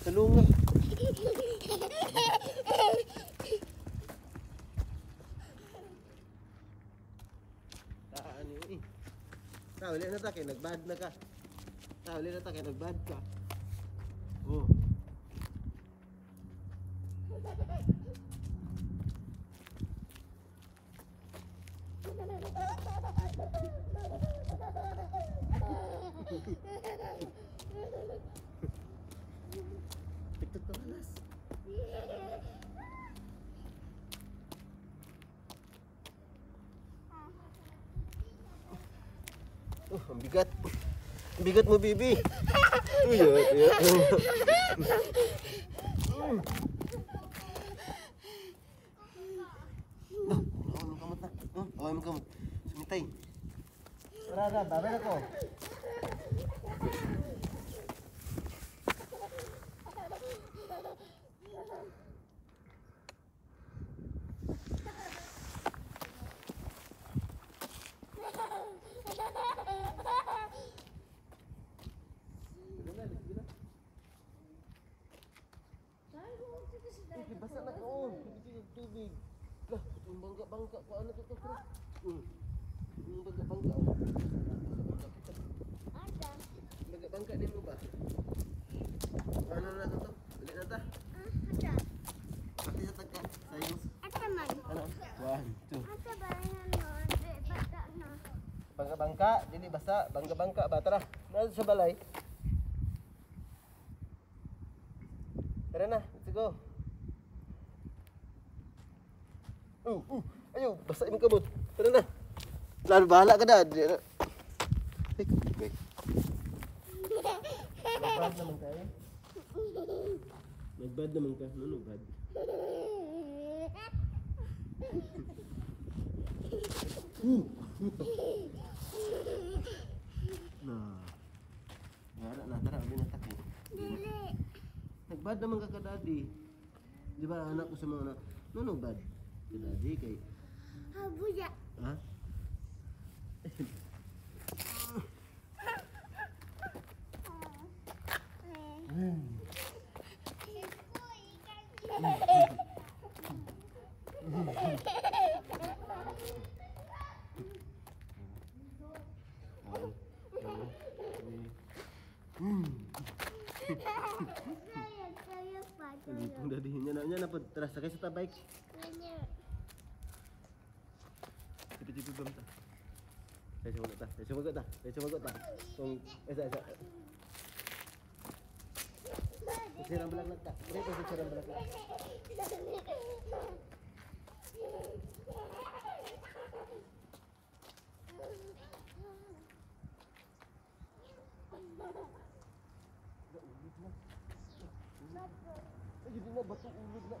Tulungan. Taan yun eh. Ta, uli na ta kay nagbad na ka. Ta, uli na ta kay nagbad ka. Oh. Tiktok to alas. Oh, ang bigat. Ang bigat mo, baby. Uy, uy, uy. No, away mo kamot na. No, away mo kamot. Sumitay. Tara, tara, babay na ko. Basa na ka, oh. Tubig, tubig. Lah, yung bangka-bangka ko, ano to, tara. Yung bangka-bangka, oh. Bangka-bangka din mo ba? Ano na to? Ulit na ta? Pati sa tagka. Sayo. Ano? 1, 2. Bangka-bangka, dili basa. Bangka-bangka ba? Tara, nasa sa balay. Tara na, let's go. Ayo, basa imong kamot. Tara na. Lalo bahala ka na. Ay, okay. Nagbad naman ka eh. Nagbad naman ka. No, bad. Na. Wala na, tara, uli na taki. Dili. Nagbad naman ka kadadi. Di ba anak ko sa mga anak? No, no, bad. Kadadi kay. Habuya. Ha? Daddy, nya na po. Tara, sakay sa ta bike. Tipi-tipi bam ta. Dahil sumagot ta. Dahil sumagot ta. Dahil sumagot ta. Kung isa isa. Sirang balaklak ta. Dito sa sirang balaklak. Ay, yun na, bato ulod na.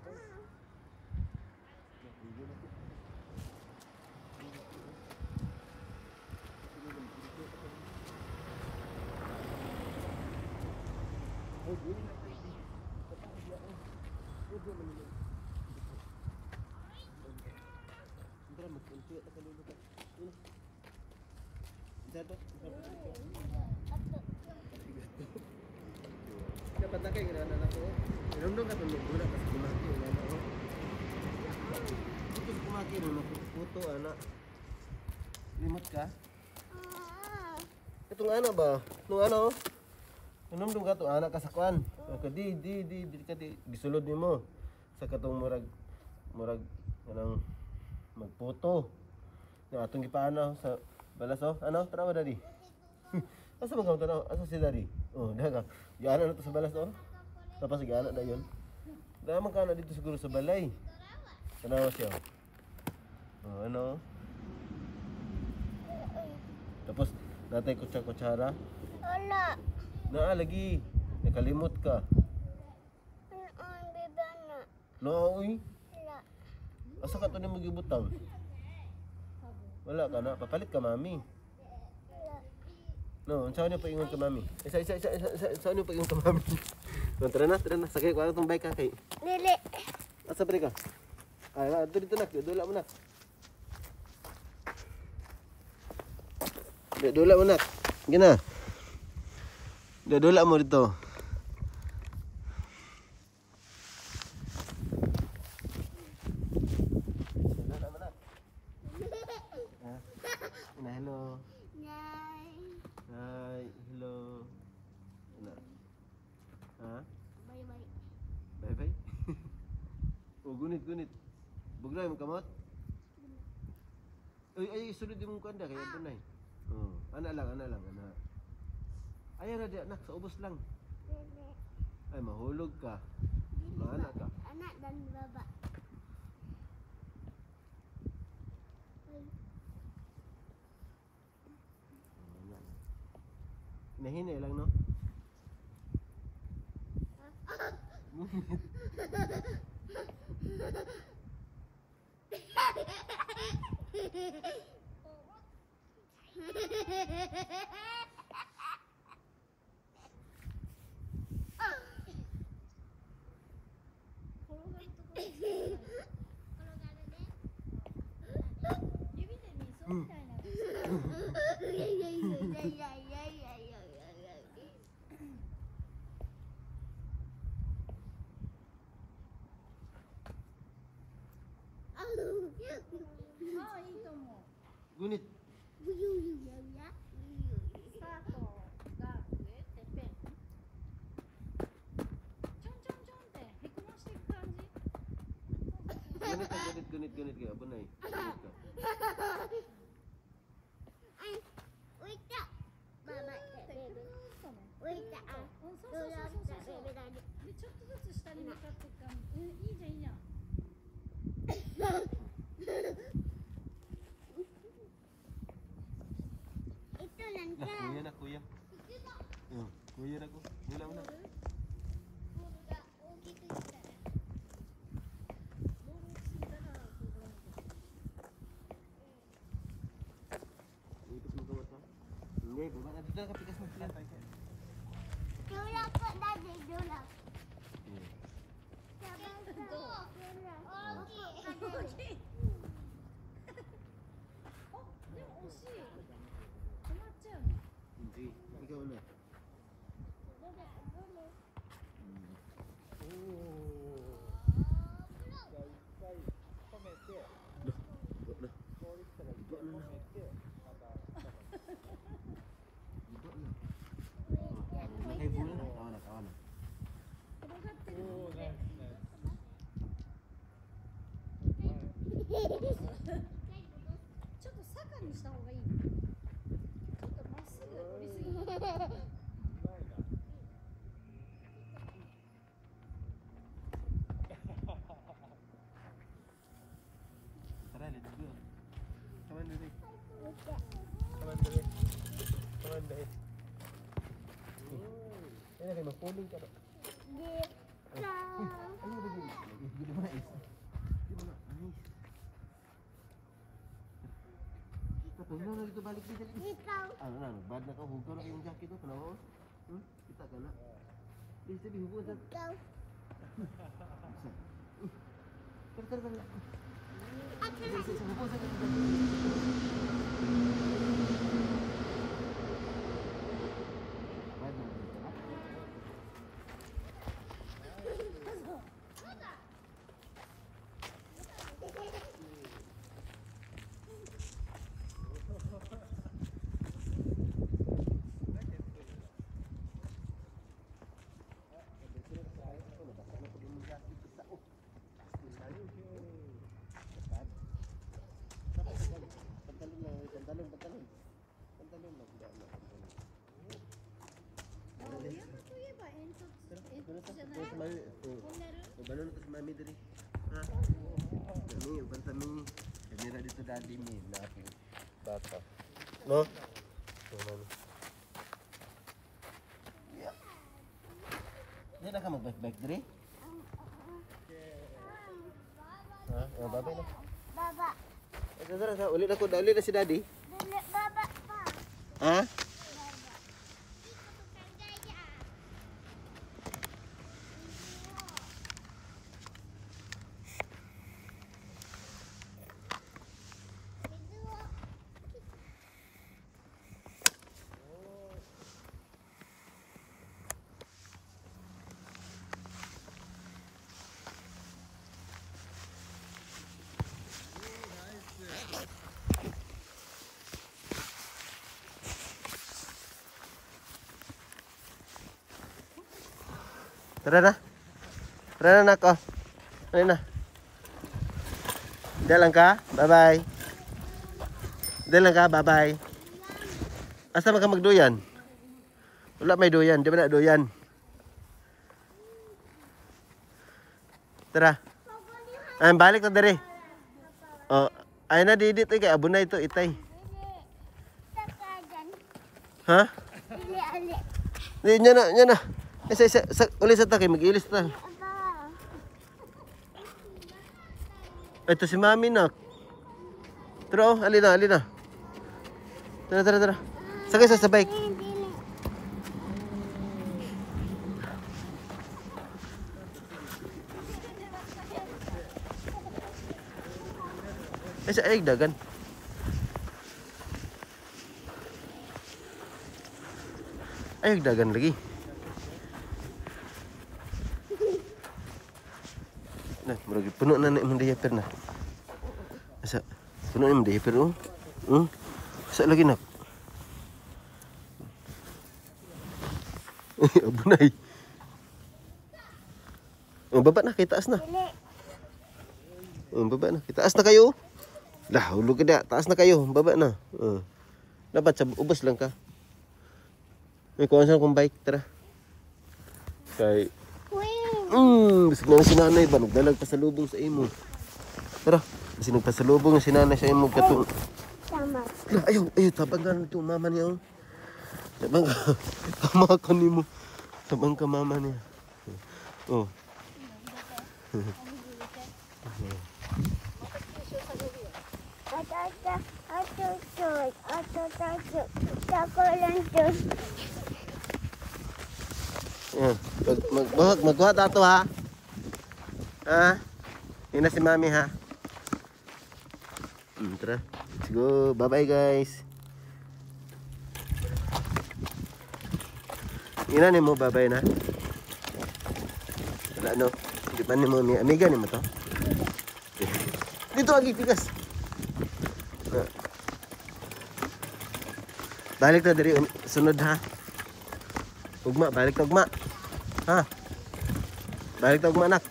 Dapat na kayo, gano'n ako. Inumdum ka itong muna kasi kumaki, wala na ako. Ito kumaki, no, puto, anak. Limot ka? Itong ana ba? Itong ano? Inumdum ka itong anak ka sa kuan. Di, di, di, di, ka di. Gisulod ni mo. Sa katong murag, murag, anong, magputo. Na atong gipaano sa balas, oh. Ano? Tara ba, daddy? Asa man ka tanaw? Asa si daddy? Oh, daga. Giana na to sa balas, oh. Tapos giana na yun. Dama man ka na dito siguro sa balay. Tanawa siya. Oh, ano? Tapos natay kutsa-kutsara. Wala. Naa lagi. Nakalimot ka. Ang biba na. No, uy. Wala. Asa ka to ni magibutang? Wala ka na. Papalit ka, mami. No, unsa niyo paingon ka, mami? Isa isa isa isa isa unsa niyo paingon ka, mami? No, tara na, tara na. Sakay ko ano tong bike ka kay. Dili. Asa pre ka? Ay, dito dito na, dula mo na. Dula mo na. Gina. Dula mo dito. Ha? Bye bye. Bye bye. O gunit gunit. Bugnay mo kamot. Uy, ay sulod imong kuan da kay adunay. Oh, ana lang, ana lang, ana. Ayaw ra di anak, sa ubos lang. Dili. Ay mahulog ka. Dili Maana ba? ka. Anak dan baba. Ay, Ana lang. Nahinay lang, no? 転がるところですね。転がるね。指で溝みたいなのいやいやいやいやいやいやいやいやいや。ああ、いいと思う。 Gunit. スタートが上、てっぺん。ちょんちょんちょんってへこましていく感じ。 Gunit ka, gunit, gunit, gunit kay abunay. Gunit ka. くるーってくるーっとね。うん、そうそうそうそうそう。で、ちょっとずつ下に向かっていく感じ。うん、いいじゃんいいじゃん。 Lah, kuya na, kuya. Oh, kuya na ko. Wala mo na. ボールが大きすぎたら。ボール大きすぎたらこうなる。 Ikot mo kamot ha. Hindi, baba na dito ka pikas mo sila. 大きい。お、でも惜しい。止まっちゃうね。 Hindi, ikaw na. おお。じゃあ一回止めて、 Iba na. 氷来たら一回止めて、また Iba na. Nakay bulan na. Tawa na, tawa na. 転がってる。おお、ナイスナイス。ちょっと坂にした方がいいね。ちょっとまっすぐ降りすぎた。うまいな。 Tara, let's go. Come on, baby. Come on, baby. Come on, baby. Ay, na kayo, mapuling ka ba? Ano ba yun? Hindi mo na is. Hindi mo na ice. Tapos na na dito balik dito. Ano na, bad na ka, hugaw na kayong jacket to, tanaw. Kita ka na. Di sabi hugaw sa. Tara, tara, tara. Isa, isa, hugaw sa. Bad na dito, ha? Pantalon lang, pantalon, pantalon. Pantalon lang, hindi na, pantalon. あ山といえば煙突、煙突じゃない。トンネル。 Balon na to si mami diri. Ha? Mami, uban sa mi. Kamera dito daddy mi, napi. Bata. No? So, mami. Yeah. Hindi na ka mag-bike-bike diri? Ha? Oh, babay na. Baba. Eh, tara, tara, ulit ako, ulit na si daddy. Baba pa. Ha? Tara na. Tara na, nak, oh. Ano na? Diyan lang ka? Bye-bye. Diyan lang ka? Bye-bye. Asa man ka magduyan? Wala may duyan. Di ba na duyan? Tara. Ay, balik na dere. Oh, ay na didit kay abunay to itay. Ha? Di nya na, nya na. Isa, isa, isa, uli sa ta kay mag-ilis ta. Ito si Mami nak. Tara oh, alina, alina. Tara, tara, tara. Sakay sa bike. Ay, sa ay, dagan. Ay, dagan lagi. Nah, murag puno na na imong diaper na. Asa, puno na imong diaper oh. Asa lagi nak. Abunay. Oh, baba na, kay taas na. Oh, baba na, kay taas na kayo. Lah, hulog ka na. Taas na kayo. Baba na. Dapat sa ubos lang ka. May kuha saan kong bike. Tara. Kay... Bisig na si nanay ba? Nagdalag pa sa lubong sa imo. Tara. Bisig nagpasalubong si nanay sa imo. Katong... Tama. Lah, ayaw. Ayaw. Tabang ka nito. Mama niya. Tabang ka. Tama ka nimo. Tabang ka mama niya. Oh. Yan. Magbuhat ato ha. Ha? Yun na si Mami ha. Tara. Let's go. Bye-bye guys. Yun na ni mo. Bye-bye na. Wala no. Di pa ni mo. Amiga ni mo to. Dito agi pikas. Balik na diri sunod ha. Ugma, balik ta ugma. Ha? Balik ta ugma anak.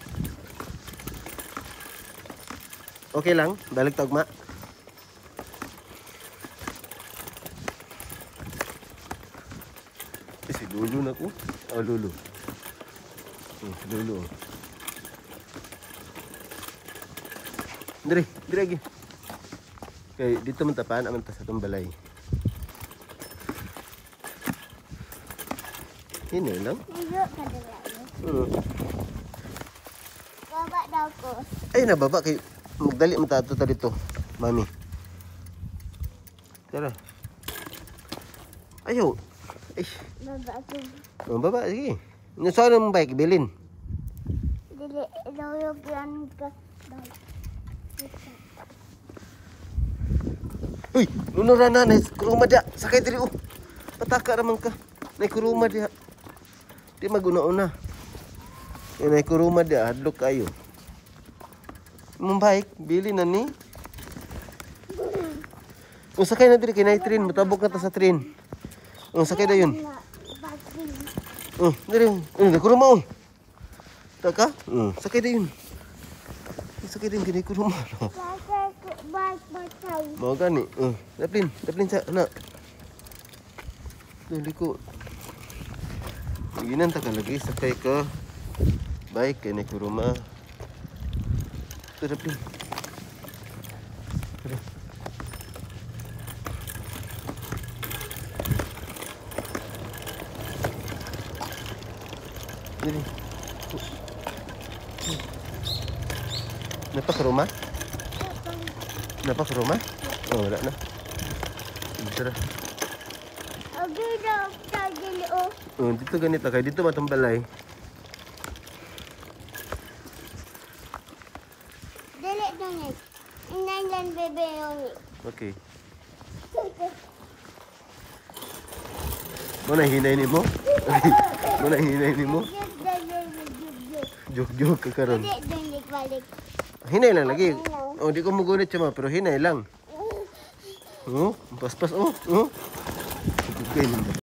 Okay lang, balik ta ugma. Eh, si Lulu na ko. Oh, Lulu. Oh, si Lulu. Diri, diri agi. Kay dito man tapaan aman ta sa atong balay. Ini lang. Baba daw ko. Ay na baba kay magdali man ta ta dito, Mami. Tara. Ayo. Ay. Baba ko. Oh, baba sige. Nasaan ang bike bilin? Dili iluyog yan ka. Uy, nunura na na kuruma dia. Sakay diri oh. Pataka ra man ka. Nay kuruma dia. Di maguna-una. Yan ay kuruma dia, hadlok kayo. Imong bike, bili na ni. Kung sakay na diri kay nay train, mutabok na ta sa train. Kung sakay dayon. Oh, diri. Oh, kuruma oh. Taka? Sakay dayon. Sakay dayon kay kuruma. Mao gani. Oh, daplin, daplin sa na. Dili ko. Ginan ta ka lagi sakay ka. Bike kay ni kuruma. Tara plin. Tara. Dili. Napa kuruma? Napa kuruma? Oh, wala na. Tara. Oh, dito ganito kay dito matong balay. Dili doni. Inay bebe yoni. Okay. Mo na hinay nimo? Mo na hinay nimo? Jog-jog ka karon. Dili balik. Hinay lang lagi. Oh, di ko mugunit siya ma, pero hinay lang. Oh, paspas oh, oh. Okay.